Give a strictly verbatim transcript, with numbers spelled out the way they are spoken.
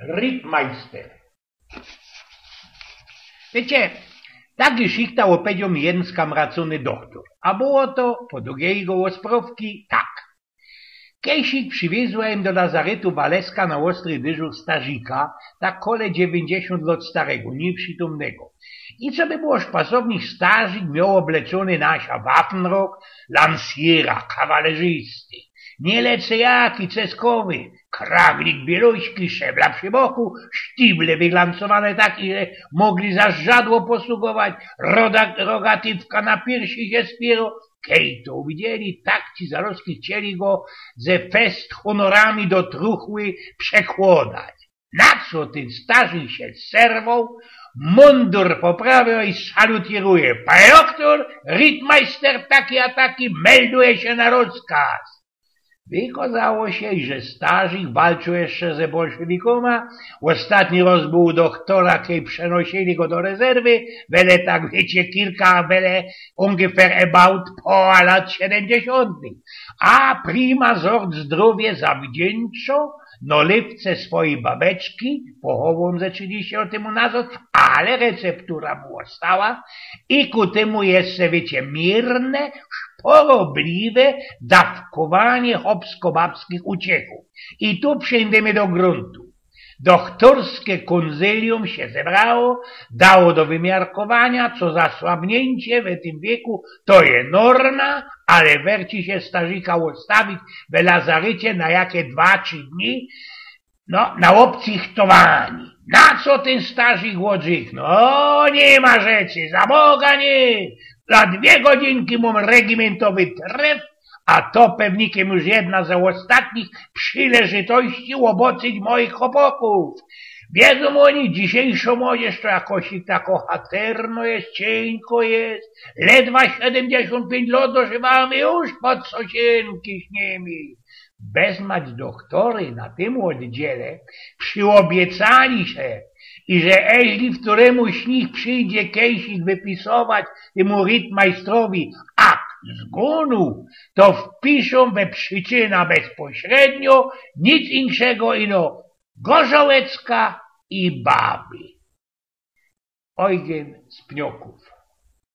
Rittmeister. Wiycie, tak już ich to ôpedziŏł mi jedyn skamracōny dochtor. A było to podug jego ôsprŏwki tak. Kejsik prziwiōzła im do lazarytu waleska na ôstry dyżur starzika, tak kole dziewiyńćdziesiōnt lŏt starego, niyprzitomnego. I coby było szpasownik, starzik mioł ôbleczōny nasia waffenrock lansjera, kawalerzysty. Niy lecō jaki, ceskowy, krawlik bieluśki, szebla przi boku, sztible wyglancowane tak, iże mogli za żadło posugować, roda-, rogatywka na piersi sie spiero. Kej to uwidzieli, tak ci zarozki chcieli go ze fest honorami do truchły przekłodać. Na co tyn starzik sie zerwoł, mundur poprawioł i salutieruje: „Panie doktor, rittmeister taki a taki melduje sie na rozkaz”. Wykazało sie, że starzik walczōł jeszcze ze bolszewikōma. Ôstatni roz bōł u dochtora, kej przenosili go do rezerwy, wele tak, wiycie, kilka, wele ungefähr about połowa lat siedymdziesiōntych. A prima zort zdrowie zawdzięczŏ nolewce swojij babeczki, pochowoł ze trzidziści lŏt tymu nazŏd, ale receptura mu ôstała i ku tymu jeszcze, wiycie, mierne, chorobliwe dawkowanie chopsko-babskich uciechōw. I tu przejdymy do gruntu. Dochtorske kōnzylium sie zebrało, dało do wymiarkowania, co zasłabniyncie w tym wieku to je norma, ale werci sie starzika ôstawić w lazarycie na jake dwa, trzi dni, no, na ôbcychtowaniy. Na co tyn starzik ôdrzyknōł? „O, niy ma rzeczy, za Boga niy! Za dwie godzynki mōm regimentowy tref, a to pewnikiem już jedna ze ôstatnich przileżytości ôbocyć mojich chopokōw. Wiydzōm ôni, dzisiyjszŏ młodzież to jakoś tako chaterno je, ciynko je, ledwa siedymdziesiōnt piyńć lŏt dożywajōm i już pod sosiynki śniymi”. Bez mać dochtory na tym ôddziele przyobiecali sie, iże eźli ftorymuś z nich przijdzie kejsik wypisować tymu rittmeistrowi akt zgōnu, to wpiszōm we prziczyna bezpośrednio nic inkszego, ino gorzołecka i baby. Eugen z Pniokōw.